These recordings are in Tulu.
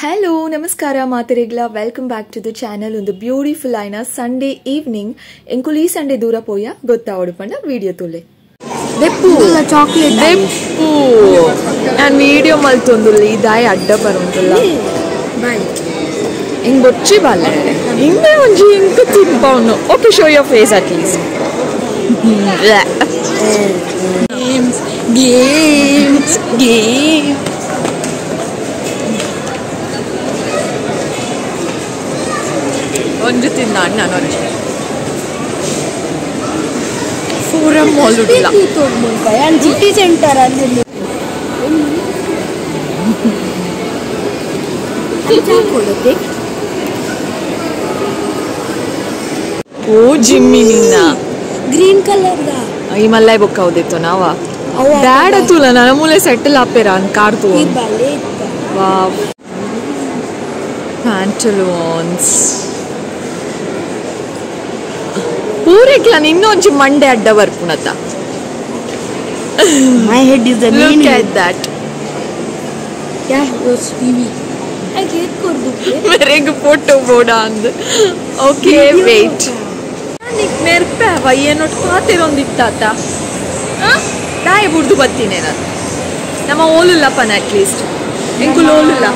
ಹಲೋ ನಮಸ್ಕಾರ ಮಾತೆರೆಗ್ಲ welcome back to the channel. ಒಂದು ಬ್ಯೂಟಿಫುಲ್ ಆಯ್ನ ಸಂಡೇ ಈವ್ನಿಂಗ್ ಎಂಕುಲು ಈ ಸಂಡೇ ದೂರ ಪೋಯ ಗೊತ್ತಾವಡು ಪಂಡ ವಿಡಿಯೋ ತುಲೆ ದೆಪ್ಪು ಚಾಕ್ಲೇಟ್ ದೆಪ್ಪು ನಾನು ವಿಡಿಯೋ ಮಲ್ತೊಂದುಲ್ಲ ಈ ದಾಯ ಅಡ್ಡ ಬರುಂಟುಲ್ಲ ಬಾಯ್ ಹಿಂಗ್ ಬೊಚ್ಚಿ ಬಾಲೆ ಹಿಂಗೆ ಒಂಜಿ ಇಂಕ ತಿನ್ಪವನು. Okay, show your face at least. Games games game ಒಂಜಿ ತಿನ್ನ ನಾನು ಒಂಜಿ ಫೋರಮ್ ಮಾಲ್ ಉಡ್ಲ ಸಿಟಿ ಸೆಂಟರ್ ಅಲ್ಲಿ ಓ ಜಿಮ್ಮಿ ನಿನ್ನ ಗ್ರೀನ್ ಕಲರ್ the ಈ ಮಲ್ಲಾಯ್ ಬೊಕ್ಕ ಹೌದಿತ್ತು ನಾವ ಡ್ಯಾಡ ತೂಲ ನನ್ನ ಮೂಲೆ ಸೆಟಲ್ ಆಪೇರ ಅನ್ ಕಾರ್ ತೂ. ವಾವ್ ಪ್ಯಾಂಟಲೂನ್ಸ್ ಪೂರೆಗ್ಲ ಇನ್ನೊಂಜಿ ಮಂಡೆ ಅಡ್ಡ ಬರ್ಪುಣತ. My head is the main. Look at that. Yeah, was TV. I get ಕೊರ್ದು ಮೆರೆಗ್ ಫೋಟೋ ಬೋಡ ಅಂದ್. ಓಕೆ ವೇಟ್, ನಿಕ್ ನೆರ್ಪೆ ಅವ ಏನೊಟ್ಟು ಪಾತೆರೊಂದಿತ್ತಾತ ದಾಯ ಬುಡ್ದು ಬತ್ತೀನಿ ನಾನು. ನಮ್ಮ ಓಲುಲ್ಲಪ್ಪನ ಅಟ್ಲೀಸ್ಟ್ ಎಂಕುಲು ಓಲುಲ್ಲ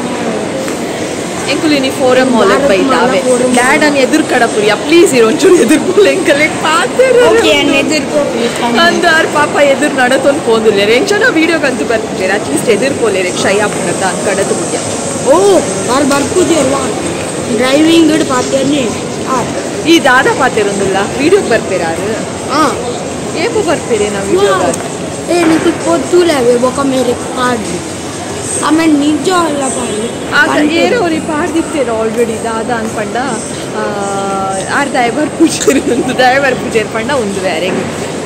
ಎಂಕುಲು ಇನಿ ಫೋರಮ್ ಮಾಲ್ ಬೈದಾವೆ. ಡ್ಯಾಡ್ ಅನ್ ಎದುರು ಕಡಪುರಿಯ ಪ್ಲೀಸ್ ಇರೋ ಒಂಚೂರು ಎದುರು ಪೋಲೆ ಎಂಕಲೆ ಪಾತೆರ ಅಂದ್ ಆರ್ ಪಾಪ ಎದುರು ನಡತೊಂದು ಪೋಂದುಲ್ಲೇರೆ ಎಂಚನ ವೀಡಿಯೋಗಂತೂ ಬರ್ತಿದ್ದಾರೆ ಅಟ್ಲೀಸ್ಟ್ ಎದುರು ಪೋಲೇರೆ ಕ್ಷಯ ಆಪುನತ ಅಂದ್ ಕಡತು ಬುಡ್ಯ. ಓ ಬಾರ್ ಬರ್ಪುಜೆರ್ವಾ ಡ್ರೈವಿಂಗ್ ಇಡ್ ಪಾತೆರ್ನಿ ಈ ದಾದ ಪಾತೆರೊಂದುಲ್ಲ ವೀಡಿಯೋಗ್ ಬರ್ಪೇರಾರು ಏಪು ಬರ್ಪೇರೆ ನಾವು ವೀಡಿಯೋಗ ಏ ನಿಕ್ಕು ಪೊತ್ತುಲವೆ ಬೊಕ ಮೇರೆ ಪಾಡ್ಲಿ ಆಮೇಲೆ ನಿಜ ಅಲ್ಲ ಪಾಡ್ಲಿ ಆಗ ಏರೋ ಅವ್ರಿ ಪಾಡ್ದಿತ್ತೇರು ಆಲ್ರೆಡಿ ದಾದ ಅನ್ಪಂಡ ಆರ್ ಡ್ರೈವರ್ ಪೂಜೆರು ಒಂದು ಡ್ರೈವರ್ ಪೂಜೆರ್ ಪಂಡ ಒಂದು ಬೇರೆ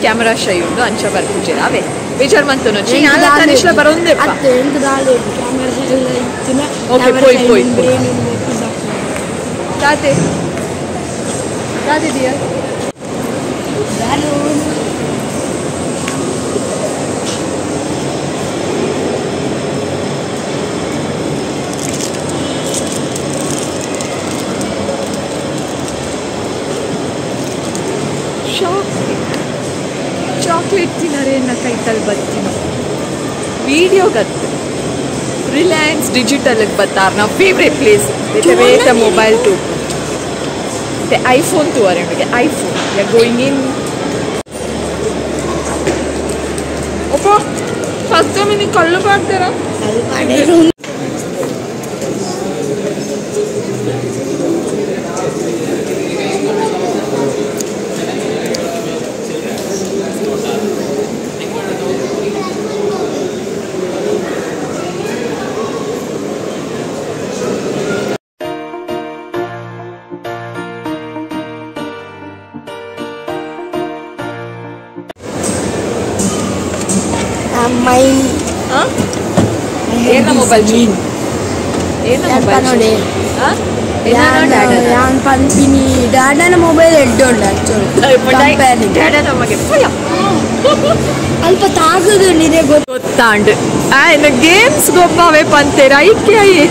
ಕ್ಯಾಮರಾ ಶೈ ಉಂಡು ಅಂಚ ಬರ್ಪೂಜೆರ್ ಅವೇ ಬೇಜಾರ್ ಮಂತನೊಚ್ಚಿ ಯಾಲ ತನಿಷ್ಲ ಬರೋಂದೆಪ್ಪ ಅತ್ತೆ ಎಂತ ದಾಲೆ ಕ್ಯಾಮರಾ ಶೈ ಇತ್ತಿನ. ಓಕೆ ಪೋಯ್ ಪೋಯ್ ತಾತೆ ತಾತೆ ಡಿಯರ್ ಚಾಕ್ಲೇಟ್ ತಿನ್ನರೇನ ಕೈತಲ್ ಬತ್ತೀನಿ ವಿಡಿಯೋ ಗತ್ತು ರಿಲಯನ್ಸ್ ಡಿಜಿಟಲ್ಗೆ ಬತ್ತಾರ ನಾವು ಫೇವ್ರೇಟ್ ಪ್ಲೇಸ್ ಬೇತ ಮೊಬೈಲ್ ಟು ಮತ್ತೆ ಐಫೋನ್ ತೂವರೆ ನಮಗೆ ಐಫೋನ್ ಯಾ ಗೋಯಿಂಗ್ ಇನ್. ಒಪ್ಪ ಫಸ್ಟ್ ಟೈಮ್ ನೀವು ಕಳ್ಳು ಪಾಡ್ತಾರ My ಏನ ಮೊಬೈಲ್ ಏನ ಮೊಬೈಲ್ ನೋಡಿ ಯಾನ್ ಪನ್ಪಿನಿ ಡ್ಯಾಡನ ಮೊಬೈಲ್ ಎಡ್ಡೆ ಉಂಡು ಆಕ್ಚುಲಿ ಡ್ಯಾಡ ನಮಗೆ ಅಲ್ಪ ತಾಗದು ನಿದೆ ಗೊತ್ತಾಂಡು ಆಯ್ನ ಗೇಮ್ಸ್ ಗೊಬ್ಬಾವೆ ಪಂತೇರ ಐಕೆ ಅಯ್ಯೆ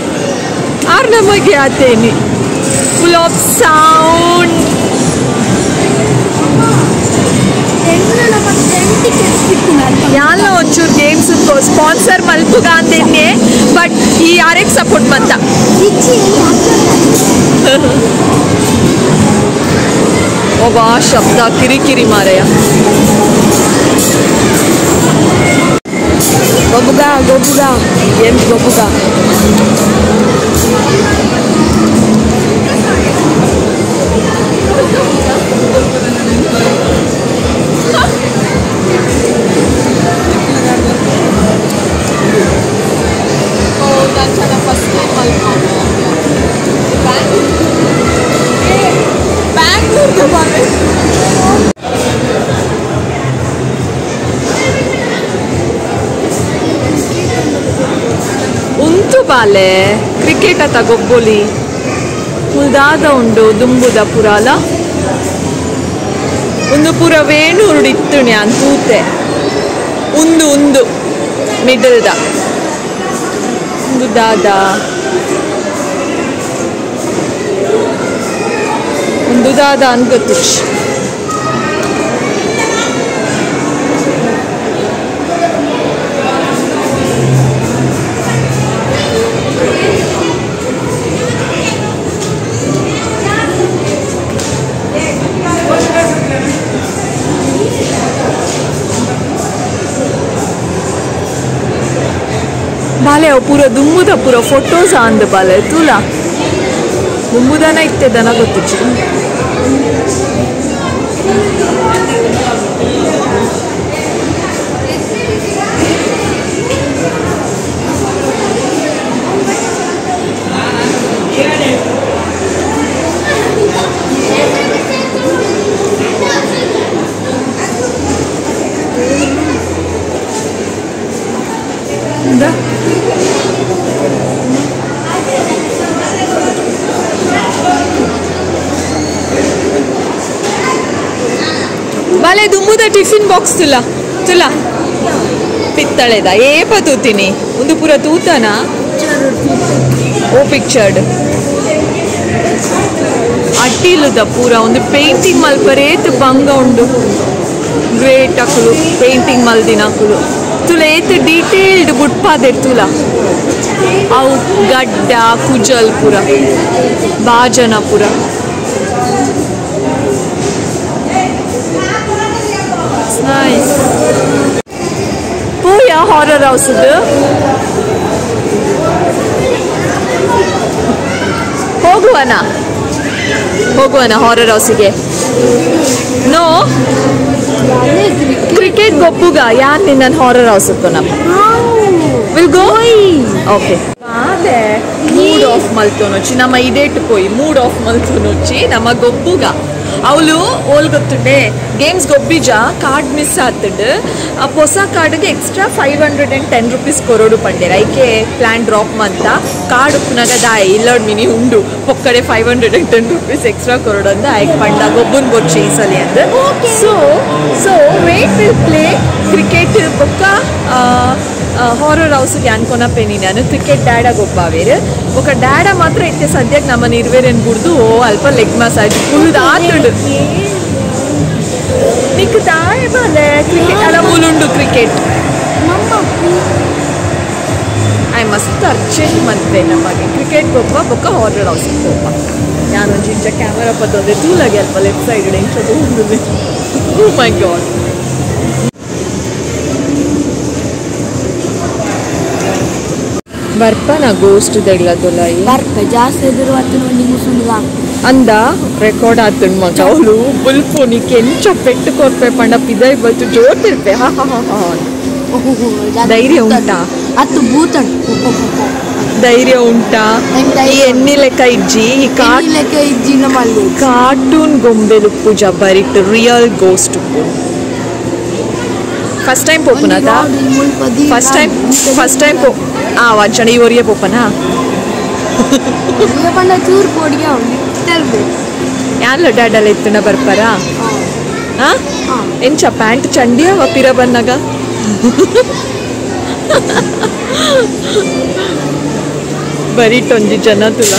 ಆರ್ ನಮಗೆ ಆತೇನಿ ಫುಲ್ ಆಫ್ ಸೌಂಡ್. ಯಾಲ ಒಂಚೂರು ಗೇಮ್ಸ್ ಸ್ಪಾನ್ಸರ್ ಮಲ್ಪುಗ ಅಂದೇನೆ ಬಟ್ ಈ ಯಾರಿಗೆ ಸಪೋರ್ಟ್ ಮಂತ ಒಬ್ಬ ಶಬ್ದ ಕಿರಿಕಿರಿ ಮಾರಯ್ಯ. ಗೊಬ್ಬುಗ ಗೊಬ್ಬುಗ ಗೇಮ್ಸ್ ಗೊಬ್ಬುಗ ಉಂತು ಬಾಲೆ ಕ್ರಿಕೆಟ್ ಅತ ಗೊಬ್ಬೊಲಿ ಮುಲ್ದಾದ ಉಂಡು ದುಂಬುದ ಪುರಾಲ ಒಂದು ಪುರ ವೇಣೂರುಡು ಇತ್ತು ನ್ಯಾನ್ ತೂತೆ ಉಂದು ಉಂದು ಮಿಡಲ್ದ ಉಂದು ದಾದ ದಾದ ಅನ್ಗೊತ್ತಿಚ್ಚು. ಬಾಲೆ ಅವು ಪೂರ ದುಂಬುದ ಪೂರ ಫೋಟೋಸ್ ಅಂದ್ ಬಾಲೆ ತೂಲ ದುಂಬುದನ ಇತ್ತೆದನ ಗೊತ್ತಿಚ್ಚು. ಬಾಲೆ ದುಂಬುದ ಟಿಫಿನ್ ಬಾಕ್ಸ್ ತುಲ ತುಲ ಪಿತ್ತಳೆದ ಏಪ ತೂತೀನಿ ಒಂದು ಪೂರ ತೂತನ ಓ ಪಿಕ್ಚರ್ಡ್ ಅಟ್ಟಿಲುದ ಪೂರ ಒಂದು ಪೇಂಟಿಂಗ್ ಮಲ್ಪರೇತ್ ಬಂಗ ಉಂಡು ಗ್ರೇಟ್ ಅಕುಲು ಪೇಂಟಿಂಗ್ ಮಲ್ದಿನ ಅಕುಲು ತುಲ ಏತ್ ಡೀಟೇಲ್ಡ್ ಬುಟ್ಪಾದೆರ್ ತುಲ ಅವು ಗಡ್ಡ ಕುಜಲ್ ಪೂರ ಬಾಜನ ಪೂರ. ನೈಸ್. ಪೂಯ ಹಾರರ್ ಹೌಸ್ ಹೋಗುವನ ಹೋಗುವನ ಹಾರರ್ ಹೌಸಿಗೆ? ನೋ ಕ್ರಿಕೆಟ್ ಗೊಪ್ಪುಗ ಯಾರು ನಿನ್ನ ಹಾರರ್ ಹೌಸ್ ನಮ್ಮ will go. Okay ಬಾಲೆ ಮೂಡ್ ಆಫ್ ಮಲ್ತೊನೊಚ್ಚಿ ನಮ್ಮ ಇಡೇಟ್ ಪೋಯಿ ಮೂಡ್ ಆಫ್ ಮಲ್ತೊನೊಚ್ಚಿ ನಮ್ಮ ಗೊಪ್ಪುಗ ಅವಳು ಓಲ್ ಗೊತ್ತುಂಡೆ ಗೇಮ್ಸ್ ಗೊಬ್ಬಿಜ ಕಾರ್ಡ್ ಮಿಸ್ ಆತುಂಡು ಆ ಹೊಸ ಕಾರ್ಡ್ಗೆ ಎಕ್ಸ್ಟ್ರಾ 510 ರುಪೀಸ್ ಕೊರೋಡು ಪಂಡೇರ್ ಐಕೆ ಪ್ಲಾನ್ ಡ್ರಾಪ್ ಮಂತ ಕಾರ್ಡ್ ಉಪ್ಪುನಾಗ ದಾಯ್ ಇಲ್ಲಡ್ ಮಿನಿ ಉಂಡು ಪೊಕ್ಕಡೆ 510 ರುಪೀಸ್ ಎಕ್ಸ್ಟ್ರಾ ಕೊರೋಡು ಅಂದ ಐಕ್ ಪಂಡ ಗೊಬ್ಬನ್ ಬೊಚ್ಚಿ ಈ ಸಲಿ ಅಂದ. So so wait will play cricket ಬೊಕ್ಕ ಹಾರರ್ ಹೌಸ್ಗೆ ಅನ್ಕೊನ ಪೇನಿ ನಾನು ಕ್ರಿಕೆಟ್ ಡ್ಯಾಡ ಗೊಬ್ಬಾವೇರು ಬೊಕ್ಕ ಡ್ಯಾಡ ಮಾತ್ರ ಇತ್ತೆ ಸದ್ಯಕ್ಕೆ ನಮ್ಮ ನಿರ್ವೇರೇನು ಬುಡ್ದು ಓ ಅಲ್ಪ ಲೆಗ್ ಮಸಾಜ್ ಕುಳ್ದು ಆತುಂಡು ನಿಕ್ ದಾಯ ಬಾಲೆ ಕ್ರಿಕೆಟ್ ಅಲ್ಲ ಮುಲುಂಡು ಕ್ರಿಕೆಟ್ I ಮಸ್ತ್ ಅರ್ಜೆಂಟ್ ಮಂತೆ ನಮಗೆ ಕ್ರಿಕೆಟ್ ಗೊಬ್ಬ ಬೊಕ್ಕ ಹಾರರ್ ಹೌಸ್ಗೆ ಗೊಬ್ಬ ನಾನೊಂದು ಇಂಚ ಕ್ಯಾಮರಾ ಪತ್ತೊಂದೆ ತೂಲಾಗೆ ಅಲ್ಪ ಲೆಫ್ಟ್ ಸೈಡ್ ಇಂಚ ತೂಂದು. ಓ ಮೈ ಗಾಡ್. ಬರ್ಪನ ಗೋಸ್ಟ್ ದೆಗ್ಲದೊಲಾಯಿ ಬರ್ಪ ಜಾಸ್ತಿ ಎದುರು ಅತ್ತನ ನಿಂಗು ಸುಂದ ಅಂದ ರೆಕಾರ್ಡ್ ಆತುಂಡು ಮಗ ಅವಳು ಬುಲ್ಪು ನೀ ಕೆಂಚ ಪೆಟ್ಟು ಕೊರ್ಪೆ ಪಂಡ ಪಿದೈ ಬಲ್ತು ಜೋರ್ ತಿರ್ಪೆ ಹಾ ಹಾ ಹಾ ಹಾ. ಧೈರ್ಯ ಉಂಟಾ? ಅತ್ತು ಭೂತಡ್ ಧೈರ್ಯ ಉಂಟಾ? ಈ ಎಣ್ಣೆ ಲೆಕ್ಕ ಇಜ್ಜಿ ಈ ಲೆಕ್ಕ ಇಜ್ಜಿ ನಮ್ಮಲ್ಲಿ ಕಾರ್ಟೂನ್ ಗೊಂಬೆಲು ಪೂಜಾ ಬರಿಟ್ ರಿಯಲ್ ಗೋಸ್ಟ್ ಉಪ್ಪು. ಫಸ್ಟ್ ಟೈಮ್ ಪೋಪುನದ? ಫಸ್ಟ್ ಟೈಮ್ ಪೋ ಆ ವಾಚಣ ಈ ಒರಿಯ ಪೋಪನಾ ಚೂರು ಪೋಡಿಗೆ ಯಾನ್ಲ ಡ್ಯಾಡಲ್ಲ ಇತ್ತುನ ಬರ್ಪರ ಎಂಚ ಪ್ಯಾಂಟ್ ಚಂಡಿಯವ ಪಿರ ಬನ್ನಾಗ ಬರೀಟೊಂಜಿ ಜನ ತುಲ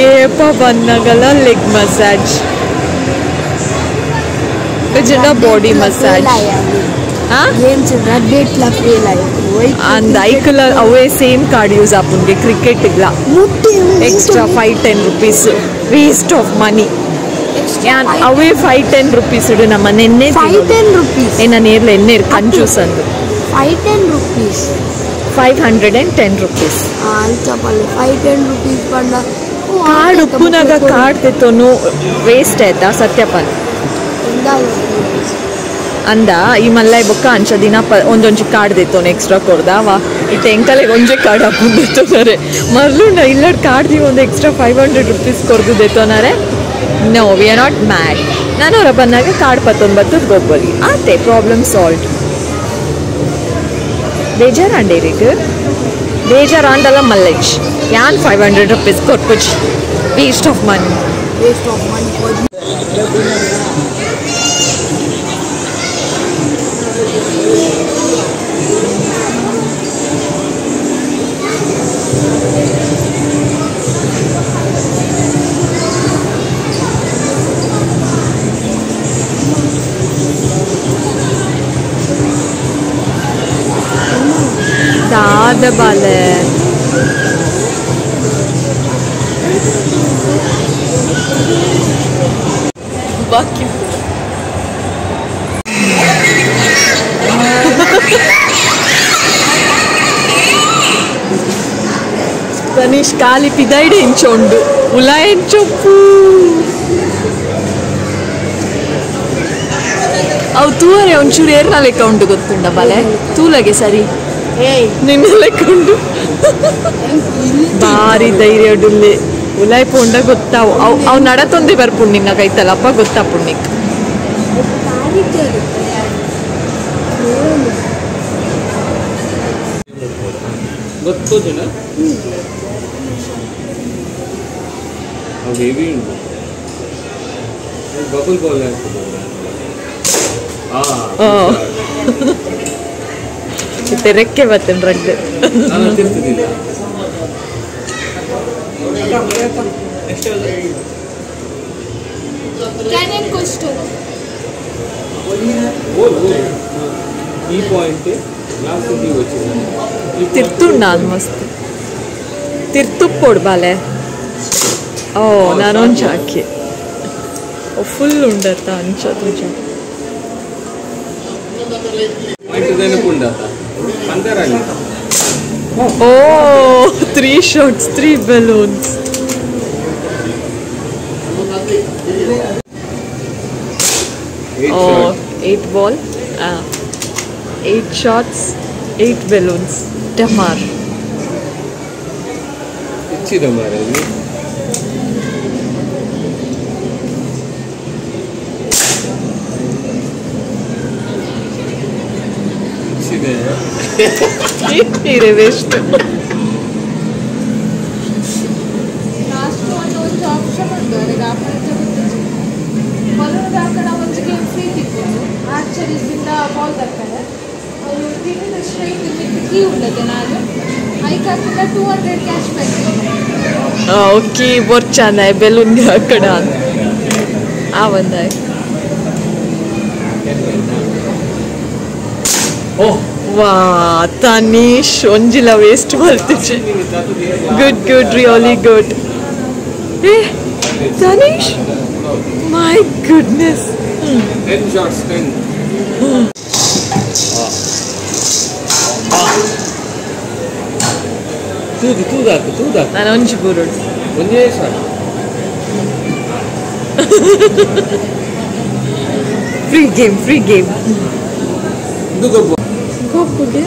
ಏಪ ಬನ್ನಾಗಲ ಲೆಗ್ ಮಸಾಜ್ ಜನ ಬಾಡಿ ಮಸಾಜ್ ಅಂದ್ ಐಕಲ ಅವೇ ಸೇಮ್ ಕಾರ್ಡ್ ಯೂಸ್ ಆಪುನ್ಗೆ ಕ್ರಿಕೆಟ್ ಇಗ್ಲ extra 5-10 rupees waste of money. ಯಾನ್ ಅವೇ 5-10 ರುಪೀಸ್ ಇಡು ನಮ್ಮ ನೆನ್ನೆ 5-10 ರುಪೀಸ್ ಏನ ನೇರ್ಲ ಎನ್ನೆ ಕಂಜೂಸ್ ಅಂದು 5-10 ರುಪೀಸ್ 510 ರುಪೀಸ್ ಅಂಚಪಲ್ಲೆ 5-10 ರುಪೀಸ್ ಪಂಡ ಕಾರ್ಡ್ ಉಪ್ಪುನಾಗ ಕಾರ್ಡ್ ತೆತ್ತೊನು ವೇಸ್ಟ್ ಆಯ್ತಾ ಸತ್ಯಪನ್ ಅಂದ ಈ ಮಲ್ಲೈ ಬೊಕ್ಕ ಅಂಚ ದಿನ ಒಂದೊಂಜಿ ಕಾರ್ಡ್ ದೆತ್ತೋನು ಎಕ್ಸ್ಟ್ರಾ ಕೊರ್ದಾವ ಇತ್ತೆ ಎಂಕಲೆಗ್ ಒಂಜೆ ಕಾರ್ಡ್ ಹಾಕೊಂಡು ದೆತ್ತೋನಾರೆ ಮರ್ಲುಂಡ ಇಲ್ಲಡ್ ಕಾರ್ಡ್ the ಒಂದು ಎಕ್ಸ್ಟ್ರಾ 500 ರುಪೀಸ್ ಕೊರ್ದು ದೆತ್ತೋನಾರೆ. No we are not mad. ನಾನು ಅವರ ಬಂದಾಗ ಕಾರ್ಡ್ ಪತ್ತೊಂದು ಬತ್ತದ ಗೊಬ್ಬಲಿ ಆತೆ ಪ್ರಾಬ್ಲಮ್ ಸಾಲ್ವ್. ಬೇಜಾರಾಂಡೇರಿಗ್ ಬೇಜಾರಾಂಡಲ ಮಲ್ಲೆಜ್ ಯಾನ್ 500 rupees ಕೊರ್ಪುಜ್ waste of money. Waste of money. ಬಾಕಿ ತನಿಷ್ ಖಾಲಿ ಪಿದೈಡೆ ಇಂಚೊಂಡು ಉಲಾಯನ್ ಚೊಪ್ಪು ಅವು ತೂವರೆ ಒಂಚೂರು ಏರ್ನ ಲೆಕ್ಕ ಉಂಟು ಗೊತ್ತುಂಡ ಬಲೆ ತೂಲಗೆ ಸರಿ ನಿನ್ನ ಲೆಕ್ಕ ಉಂಟು ಭಾರಿ ಧೈರ್ಯ ಡುಲ್ಲೆ ಉಲಾಯ್ ಪೋಂಡ ಗೊತ್ತಾವು ಅವು ಅವು ನಡತೊಂದೇ ಬರ್ಪುಂಡು ನಿನ್ನ ಕೈತಲ್ಲಪ್ಪ ಗೊತ್ತಾಪುಂಡು. ಗೊತ್ತೋಜನ ಹೆವಿ ಉಂಟು ಬಬಲ್ ಬಾಲ್ ಹಾಕ್ತದೆ ರೆಕ್ಕೆ ಬರ್ತೇನೆ ರಡ್ಡು ನಾನು ತಿರ್ತಿದ್ದಿಲ್ಲ. ಈ ಪಾಯಿಂಟ್ ಲಾಸ್ಟ್ వచ్చింది ತಿರ್ತುಂಡ ಮಸ್ತ್ ತಿರ್ತುಪ್ಪೋಡು ಬಾಲೆ. ಓ ನಾನೊಂಚ ಹಾಕಿ ಫುಲ್ ಉಂಡತ್ತ ಅಂಚ ತುಜ ಓ 3 shots 3 balloons. Oh 8 ball 8 shots 8 balloons ಡಮಾರ್ ಹೆಚ್ಚಿದ ಮಾರೆ. ಇರೆ ವೇಸ್ಟ್. ಲಾಸ್ಟ್ ಒಂದು ಒಂದು ಆಪ್ಷನ್ ಉಂಟು ಅದಕ್ಕೆ ಆಪಣ ಬಲೂನ್ ಹಾಕೋಣ ಒಂದು ಗೇಮ್ ಫ್ರೀ ತಿಕ್ಕೊಂಡು ಆರ್ಚರೀಸಿಂದ ಬಾಲ್ ತರ್ತಾರೆ ಅವರು ತಿಂದ straight with key ಉಂಟದೆ ನಾನು ಐಕ್ ಹಾಕಿದ 200 cash back. Okay ಬೊರ್ಚಾನ balloon ಹಾಕಣ ಆ ಒಂದಾಯ್. ವಾ ತನೀಶ್ ಒಂಜಿಲ ವೇಸ್ಟ್ ಮಾಡ್ತಿದ್ದೆ. Good good really good. ಏ ತನೀಶ್ my goodness. 10 shots 10. ತೂದು ತೂದಾಕು ತೂದಾಕು ನಾನು ಒಂಜಿ ಬುರುಡು ಒಂದೇ shot. Free game free game ಇದು ಗೊಬ್ಬು ಗೊಬ್ಬುಗೆ.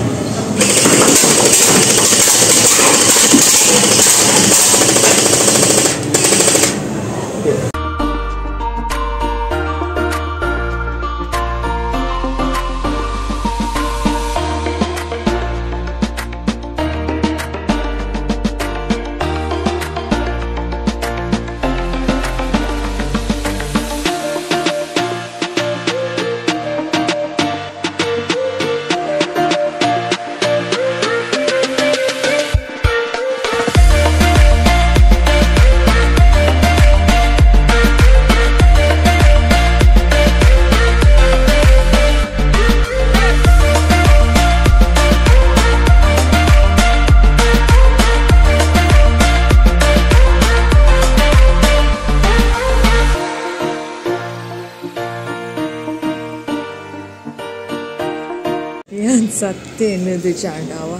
ಸತ್ತೇನದು ಚಾಂಡಾವ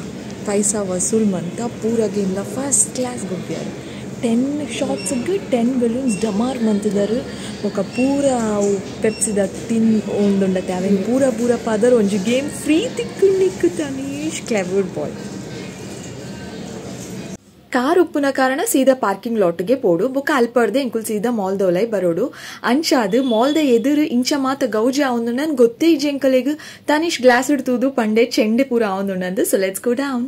ಪೈಸಾ ವಸೂಲ್ ಮಂತ ಪೂರ ಗೇಮ್ಲ ಫಸ್ಟ್ ಕ್ಲಾಸ್ ಗೊಬ್ಬ್ಯಾರು. 10 ಶಾಟ್ಸ್ಗೆ 10 ಬಲೂನ್ಸ್ ಡಮಾರ್ ಮಂತಿದ್ದಾರೆ. ఒక ಪೂರ ಅವು ಪೆಪ್ಸಿದ ತಿನ್ ಒಂದುಂಡತೆ ಅವೇನು ಪೂರ ಪೂರ ಪಾದರ್ ಒಂಜಿ ಗೇಮ್ ಫ್ರೀ ತಿಕ್ಕು ನಿಕ್ಕು ತನೀಶ್ ಕ್ಲೆವರ್ ಬಾಯ್. ಕಾರ್ ಉಪ್ಪುನ ಕಾರಣ ಸೀದಾ ಪಾರ್ಕಿಂಗ್ ಲಾಟ್ಗೆ ಪೋಡು ಬೊಕ್ಕ ಅಲ್ಪರ್ದೆ ಎಂಕುಲ್ ಸೀದಾ ಮಾಲ್ ದೋಲೈ ಬರೋಡು. ಅಂಚಾದು ಮಾಲ್ದ ಎದುರು ಇಂಚ ಮಾತ ಗೌಜಿ ಆವೊಂದು ನನ್ ಗೊತ್ತೇ ಇಜ್ಜಿ ಎಂಕಲೆಗ್. ತನಿಷ್ ಗ್ಲಾಸ್ ಇಡ್ತೂದು ಪಂಡೆ ಚೆಂಡೆ ಪೂರ ಆವೊಂದುಂಡು. So let's go down.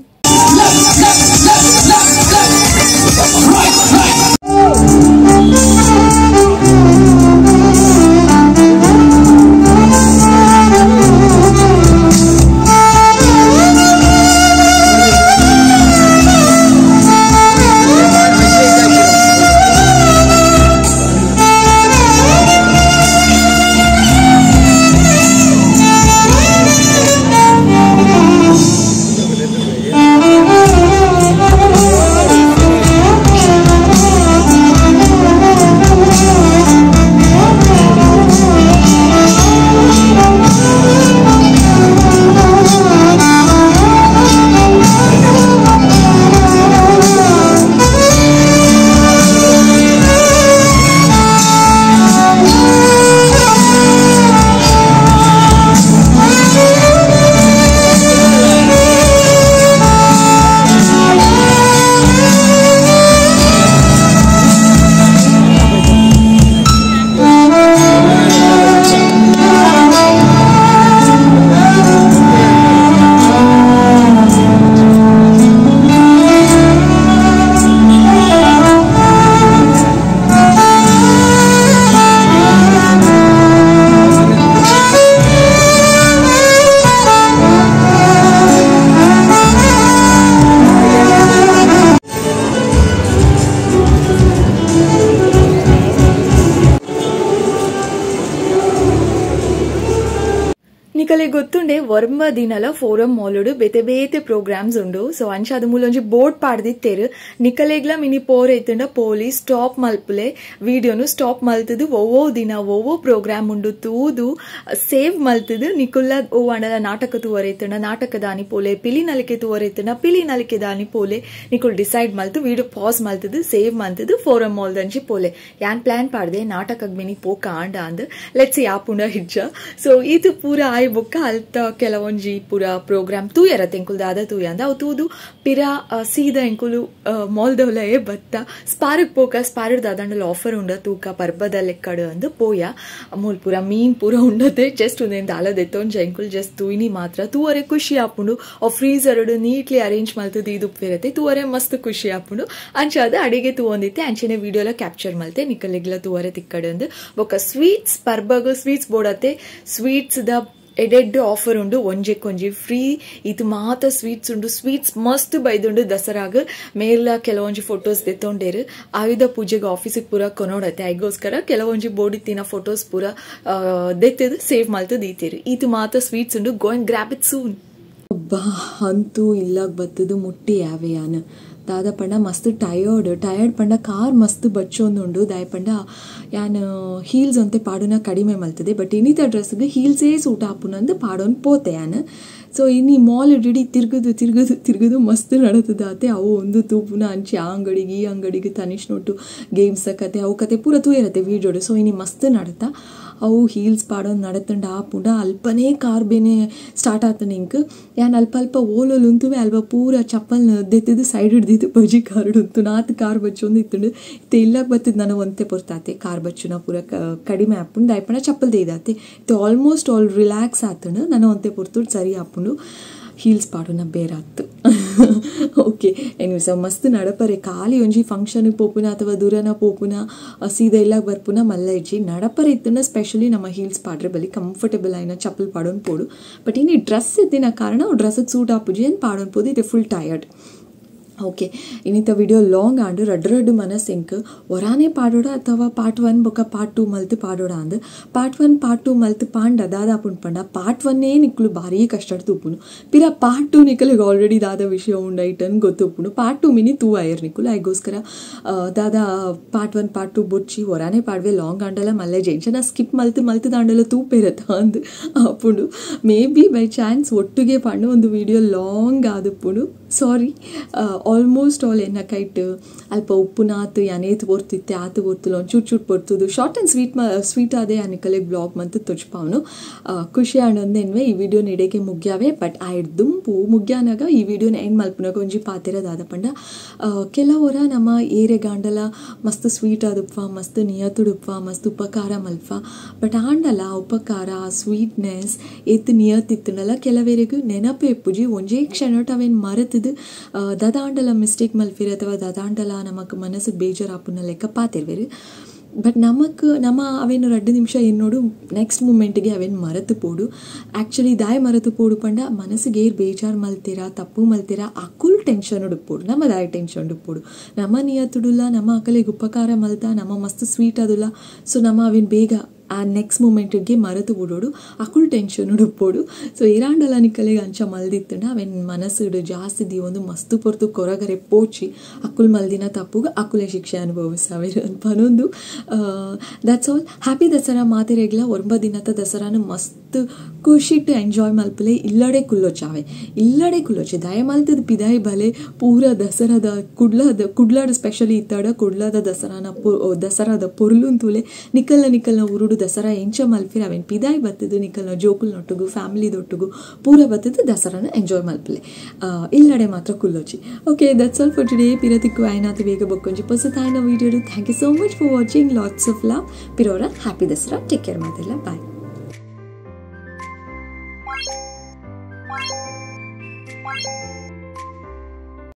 ನಿಕಲೆ ಗೊತ್ತುಂಡೆ ಒರ್ಂಬ ದಿನಲ ಫೋರಂ ಮಾಲುಡು ಬೇತೆ ಬೇತೆ ಪ್ರೋಗ್ರಾಮ್ಸ್ ಉಂಡು. ಸೊ ಅಂಚಾದ ಮೂಲೊಂಜಿ ಬೋರ್ಡ್ ಪಾಡ್ದಿತ್ತೇರು ನಿಕಲೆಗ್ಲ ಮಿನಿ ಪೋರ್ ಐತುಂಡ ಪೋಲಿ ಸ್ಟಾಪ್ ಮಲ್ಪುಲೆ ವಿಡಿಯೋನು ಸ್ಟಾಪ್ ಮಲ್ತದು ಒವ್ವೋ ದಿನ ಒವ್ವೋ ಪ್ರೋಗ್ರಾಮ್ ಉಂಡು ತೂದು ಸೇವ್ ಮಲ್ತದು ನಿಕುಲ್ಲ ಓ ಅಂಡಲ ನಾಟಕ ತೂವರೈತುಂಡ ನಾಟಕದಾನಿ ಪೋಲೆ ಪಿಲಿ ನಲಿಕೆ ತೂವರೈತುಂಡ ಪಿಲಿ ನಲಿಕೆ ದಾನಿ ಪೋಲೆ ನಿಕುಲ್ ಡಿಸೈಡ್ ಮಲ್ತು ವಿಡಿಯೋ ಪಾಸ್ ಮಲ್ತದು ಸೇವ್ ಮಲ್ತದು ಫೋರಂ ಮಾಲ್ ದಂಚಿ ಪೋಲೆ ಯಾನ್ ಪ್ಲಾನ್ ಪಾಡ್ದೆ ನಾಟಕ ಮಿನಿ ಪೋಕ ಆಂಡ ಅಂದ್ let's ಯಾಪುಂಡ ಹಿಜ್ಜ. ಸೊ ಇದು ಪೂರ ಆಯ್ ಬೊಕ್ಕ ಅಲ್ತ ಕೆಲವೊಂಜಿ ಪೂರ ಪ್ರೋಗ್ರಾಮ್ ತೂಯರ ತೆಂಕುಲ್ ದಾದ ತೂಯ ಅಂದ ಅವು ತೂದು ಪಿರ ಸೀದ ಎಂಕುಲು ಮಾಲ್ದವಲೇ ಬತ್ತ ಸ್ಪಾರಕ್ ಪೋಕ ಸ್ಪಾರಡ್ ದಾದಂಡಲ ಆಫರ್ ಉಂಡ ತೂಕ ಪರ್ಬದ ಲೆಕ್ಕಡು ಅಂದು ಪೋಯ ಮೂಲ್ ಪೂರ ಮೀನ್ ಪೂರ ಉಂಡತೆ ಜಸ್ಟ್ ಉಂದೇನ್ ದಾಲದೆತ್ತೊಂಜ ಎಂಕುಲ್ ಜಸ್ಟ್ ತೂಯಿನಿ ಮಾತ್ರ ತೂವರೆ ಖುಷಿ ಆಪುಂಡು. ಅವು ಫ್ರೀಸರ್ ನೀಟ್ಲಿ ಅರೇಂಜ್ ಮಲ್ತದು ಇದು ಉಪ್ಪಿರತ್ತೆ ತೂವರೆ ಮಸ್ತ್ ಖುಷಿ ಆಪುಂಡು. ಅಂಚಾದ ಅಡಿಗೆ ತೂವೊಂದಿತ್ತೆ ಅಂಚೆನೆ ವಿಡಿಯೋಲ ಕ್ಯಾಪ್ಚರ್ ಮಲ್ತೆ ನಿಕಲೆಗ್ಲ ತೂವರೆ ತಿಕ್ಕಡು ಅಂದು ಬೊಕ್ಕ ಸ್ವೀಟ್ಸ್ ಪರ್ಬಗು ಸ್ವೀಟ್ಸ್ ಬೋಡತ್ತೆ ಸ್ವೀಟ್ಸ್ the ಎಡೆಡ್ ಆಫರ್ ಉಂಡು ಒಂಜೆಕ್ಕೊಂಜಿ ಫ್ರೀ ಇದು ಮಾತ ಸ್ವೀಟ್ಸ್ ಉಂಡು. ಸ್ವೀಟ್ಸ್ ಮಸ್ತ್ ಬೈದುಂಡು ದಸರಾಗ ಮೇಲ ಕೆಲವೊಂಜಿ ಫೋಟೋಸ್ ದೆತ್ತೊಂಡೇರು ಆಯುಧ ಪೂಜೆಗೆ ಆಫೀಸಿಗೆ ಪೂರ ಕೊನೋಡತ್ತೆ ಐಗೋಸ್ಕರ ಕೆಲವೊಂಜಿ ಬೋಡಿತ್ತಿನ ಫೋಟೋಸ್ ಪೂರ ದೆತ್ತದು ಸೇವ್ ಮಲ್ತದು ದೀತೇರು. ಇದು ಮಾತ ಸ್ವೀಟ್ಸ್ ಉಂಡು go and grab it soon. ಬಾ ಅಂತೂ ಇಲ್ಲಾಗ ಬತ್ತದು ಮುಟ್ಟಿ ಯಾವೆ ಯಾನು ದಾದ ಪಂಡ ಮಸ್ತ್ ಟಯರ್ಡ್ ಟಯರ್ಡ್ ಪಂಡ ಕಾರ್ ಮಸ್ತ್ ಬಚ್ಚೊಂದುಂಡು ದಾಯ ಪಂಡ ಯಾನ್ ಹೀಲ್ಸ್ ಅಂತೆ ಪಾಡುನ ಕಡಿಮೆ ಮಲ್ತದೆ ಬಟ್ ಇನ್ನಿತ ಡ್ರೆಸ್ಗೆ ಹೀಲ್ಸೇ ಸೂಟ್ ಆಪುನಂದು ಪಾಡೋನ್ ಪೋತೆ ಯಾನ್. ಸೊ ಇನ್ನು ಮಾಲ್ ಇಡೀ ತಿರುಗುದು ತಿರುಗುದು ತಿರುಗುದು ಮಸ್ತ್ ನಡತದಾತೆ ಅವು ಒಂದು ತೂಪುನ ಅಂಚೆ ಆ ಅಂಗಡಿಗೆ ಈ ಅಂಗಡಿಗೆ ತನಿಷ್ ನೋಟು ಗೇಮ್ಸ್ ಕತೆ ಅವು ಕತೆ ಪೂರ ತೂಯಿರತ್ತೆ ವೀಡಿಯೋಡು. ಸೊ ಇನ್ನು ಮಸ್ತ್ ನಡತ ಅವು ಹೀಲ್ಸ್ ಪಾಡೋದು ನಡತಂಡ ಆಪುಂಡ ಅಲ್ಪನೇ ಕಾರ್ ಬೇನೆ ಸ್ಟಾರ್ಟ್ ಆತನ ಇಂಕ್ ಯಾನ್ ಅಲ್ಪ ಅಲ್ಪ ಓಲೋಲು ಉಂತುವೆ ಅಲ್ಪ ಪೂರ ಚಪ್ಪಲ್ ದೆತ್ತಿದ್ದು ಸೈಡ್ ಹಿಡ್ದಿದ್ದು ಬಜಿ ಕಾರ್ ಉಂತು ನಾತ್ ಕಾರ್ ಬಚ್ಚೊಂದು ಇತ್ತುಂಡು ಇತ್ತೆ ಇಲ್ಲಾಗ ಬತ್ತಿದ್ದು ನಾನು ಒಂತೆ ಪೊರ್ತಾತೆ ಕಾರ್ ಬಚ್ಚುನ ಪೂರ ಕಡಿಮೆ ಆಪುಂಡು ದಾಯಪಣ ಚಪ್ಪಲ್ ದೇದಾತೆ ಇತ್ತೆ ಆಲ್ಮೋಸ್ಟ್ ಆಲ್ ರಿಲ್ಯಾಕ್ಸ್ ಆತಂಡು ನಾನು ಒಂತೆ ಪೊರ್ತು ಸರಿ ಆಪುಂಡು ಹೀಲ್ಸ್ ಪಾಡುನ ಬೇರಾತು. ಓಕೆ ಎನಿವೇಸ್ ಮಸ್ತ್ ನಡಪರೆ ಖಾಲಿ ಒಂಜಿ ಫಂಕ್ಷನ್ ಪೋಪುನ ಅಥವಾ ದೂರನ ಪೋಪುನ ಸೀದಾ ಇಲ್ಲ ಬರ್ಪುನ ಮಲ್ಲ ಇಜ್ಜಿ ನಡಪರೆ ಇತ್ತುನ ಸ್ಪೆಷಲಿ ನಮ್ಮ ಹೀಲ್ಸ್ ಪಾಡ್ರೆ ಬಲಿ ಕಂಫರ್ಟಬಲ್ ಆಯ್ನ ಚಪ್ಪಲ್ ಪಾಡೋನ್ ಪೋಡು. ಬಟ್ ಇನ್ನು ಡ್ರೆಸ್ ಇತ್ತಿನ ಕಾರಣ ಡ್ರೆಸ್ ಸೂಟ್ ಆಪುಜಿ ಅಂತ ಪಾಡೋನ್ ಪೋದು ಇದೆ ಫುಲ್ ಟಯರ್ಡ್. ಓಕೆ ಇನ್ನಿತ ವಿಡಿಯೋ ಲಾಂಗ್ ಆಂಡು ರಡ್ಡು ರಡ್ಡು ಮನಸ್ಸಿಂಕ್ ಒರಾನೆ ಪಾಡೋಡ ಅಥವಾ ಪಾರ್ಟ್ 1 ಬೊಕ್ಕ ಪಾರ್ಟ್ 2 ಮಲ್ತು ಪಾಡೋಡ ಅಂದ್ ಪಾರ್ಟ್ 1 ಪಾರ್ಟ್ 2 ಮಲ್ತು ಪಾಂಡ ದಾದ ಪುಂಡು ಪಂಡ ಪಾರ್ಟ್ 1 ನಿಕ್ಲು ಭಾರಿ ಕಷ್ಟ ತೂಪುನು ಪಿರ ಪಾರ್ಟ್ 2 ನಿಕಲಿಗೆ ಆಲ್ರೆಡಿ ದಾದ ವಿಷಯ ಉಂಡು ಐಟನ್ ಗೊತ್ತುಪ್ಪುನು ಪಾರ್ಟ್ 2 ಮಿನಿ ತೂ ಆಯರ್ ನಿಕುಲು ಐಗೋಸ್ಕರ ದಾದ ಪಾರ್ಟ್ 1 ಪಾರ್ಟ್ 2 ಬೊಚ್ಚಿ ಒರಾನೆ ಪಾಡ್ವೆ ಲಾಂಗ್ ಆಂಡಲ ಮಲ್ಲೆ ಜೆಂಚನ ಸ್ಕಿಪ್ ಮಲ್ತು ಮಲ್ತು ದಾಂಡಲ ತೂಪೇರತ್ತ ಅಂದ್ ಆಪುಂಡು ಮೇ ಬಿ ಬೈ ಚಾನ್ಸ್ ಒಟ್ಟಿಗೆ ಪಾಂಡು ಒಂದು ವಿಡಿಯೋ ಲಾಂಗ್ ಆದುಪ್ಪುಂಡು. ಸಾರಿ ಆಲ್ಮೋಸ್ಟ್ ಆಲ್ ಎನ್ನ ಕೈಟ್ ಅಲ್ಪ ಉಪ್ಪುನಾತು ಯಾನೇತ್ ಪೊರ್ತಿತ್ತೆ ಆತು ಪೊರ್ತುಲು ಒಂದು ಚೂಟ್ ಚೂಟ್ ಪೊರ್ತುದು ಶಾರ್ಟ್ ಆ್ಯಂಡ್ ಸ್ವೀಟ್ ಸ್ವೀಟ್ ಆದೆ ಅನಿಕಲೆ ಬ್ಲಾಗ್ ಮಂತು ತೊಜ್ಪಾವನು ಖುಷಿ ಆಂಡೊಂದೆನ್ವೆ ಈ ವಿಡಿಯೋ ಇಡಕ್ಕೆ ಮುಗ್ಯಾವೆ. ಬಟ್ ಆ ದುಂಪು ಮುಗ್ಯಾನಾಗ ಈ ವಿಡಿಯೋನ ಎಂಡ್ ಮಲ್ಪುನಾಗ ಒಂಜಿ ಪಾತೆರದಾದ ಪಂಡ ಕೆಲವರ ನಮ್ಮ ಏರೆಗಾಂಡಲ ಮಸ್ತ್ ಸ್ವೀಟ್ ಆದುಪ್ಪ ಮಸ್ತ್ ನಿಯತುಡುಪ್ಪ ಮಸ್ತ್ ಉಪಕಾರ ಮಲ್ಪ ಬಟ್ ಆಂಡಲ ಉಪಕಾರ ಸ್ವೀಟ್ನೆಸ್ ಏತ್ ನಿಯತಿತ್ತುಂಡಲ ಕೆಲವರಿಗೂ ನೆನಪು ಎಪ್ಪುಜಿ ಒಂಜೇ ಕ್ಷಣಟ್ ಅವೇನು ಮರೆತದು ದಾದಾಂಡಲ ಮಿಸ್ಟೇಕ್ ಮಲ್ಫಿರಿ ಅಥವಾ ದಾದಾಂಡಲ ನಮಕ್ ಮನಸ್ಸು ಬೇಜಾರಾಪುನ ಲೆಕ್ಕ ಪಾತಿರ್ವೇರು. ಬಟ್ ನಮಕ್ ನಮ್ಮ ಅವೇನು 2 ನಿಮಿಷ ಎನ್ನೋಡು ನೆಕ್ಸ್ಟ್ ಮೂಮೆಂಟ್ಗೆ ಅವೇನು ಮರೆತು ಪೋಡು. ಆ್ಯಕ್ಚುಲಿ ದಾಯ ಮರೆತು ಪೋಡು ಪಂಡ ಮನಸ್ಸಿಗೆ ಏರ್ ಬೇಜಾರು ಮಲ್ತೀರಾ ತಪ್ಪು ಮಲ್ತೀರಾ ಅಕುಲ್ ಟೆನ್ಷನ್ ಉಡುಪೋಡು ನಮ್ಮ ದಾಯ ಟೆನ್ಷನ್ ಉಡುಪೋಡು ನಮ್ಮ ನಿಯತುಡುಲ್ಲ ನಮ್ಮ ಅಕಲಿಗೆ ಉಪಕಾರ ಮಲ್ತ ನಮ್ಮ ಮಸ್ತ್ ಸ್ವೀಟ್ ಅದುಲ್ಲ. ಸೊ ನಮ್ಮ ಅವೇನು ಬೇಗ ಆ ನೆಕ್ಸ್ಟ್ ಮೂಮೆಂಟ್ಗೆ ಮರೆತು ಬಿಡೋಡು ಅಕುಲ್ ಟೆನ್ಷನ್ ಉಡುಪೋಡು. ಸೊ ಇರಾಂಡಲ ನಿಕಲೆಗೆ ಅಂಚ ಮಲ್ದಿತ್ತಂಡ ಅವೇನು ಮನಸ್ಸುಡು ಜಾಸ್ತಿ ದೀವೊಂದು ಮಸ್ತು ಪೊರ್ತು ಕೊರಗರೆ ಪೋಚಿ ಅಕುಲ್ ಮಲ್ದಿನ ತಪ್ಪುಗ ಅಕುಲೆ ಶಿಕ್ಷೆ ಅನುಭವಿಸಾವೇರು ಅಂತ ಪನೊಂದು. That's all. Happy Dasara ಮಾತೆರೆಗ್ಲ 9 ದಿನದ ದಸರಾನು ಮಸ್ತ್ ಖುಷಿಟ್ಟು ಎಂಜಾಯ್ ಮಲ್ಪಲೆ ಇಲ್ಲಡೆ ಕುಲ್ಲೊಚಾವೆ ಇಲ್ಲಡೆ ಕುಲ್ಲೊಚೆ ದಯ ಮಲ್ತದ ಪಿದಾಯಿ ಬಲೆ ಪೂರ ದಸರಾದ ಕುಡ್ಲದ ಕುಡ್ಲಾಡ ಸ್ಪೆಷಲಿ ಇತ್ತಾಡ ಕುಡ್ಲದ ದಸರಾನ ದಸರಾದ ಪೊರ್ಲುಂತುಲೆ ನಿಕಲ್ನ ನಿಕಲ್ನ ಉರುಡು ದಸರಾ ಎಂಚ ಮಲ್ಪಿರ ಅವೇನು ಪಿದಾಯಿ ಬತ್ತದು ನಿಕಲ್ನ ಜೋಕುಲ್ ನೊಟ್ಟುಗು ಫ್ಯಾಮಿಲಿ ದೊಟ್ಟುಗು ಪೂರ ಬತ್ತದು ದಸರಾನ ಎಂಜಾಯ್ ಮಲ್ಪಲೆ ಇಲ್ಲಡೆ ಮಾತ್ರ ಕುಲ್ಲೊಚಿ. Okay that's all for today. ಪಿರತಿಕ್ಕು ಆಯ್ನಾತು ಬೇಗ ಬೊಕ್ಕೊಂಜಿ ಪೊಸತಾಯ್ನ video. Thank you so much for watching. Lots of love. ಪಿರೋರ happy Dasara. Take care ಮಾತೆಲ್ಲ. ಬಾಯ್.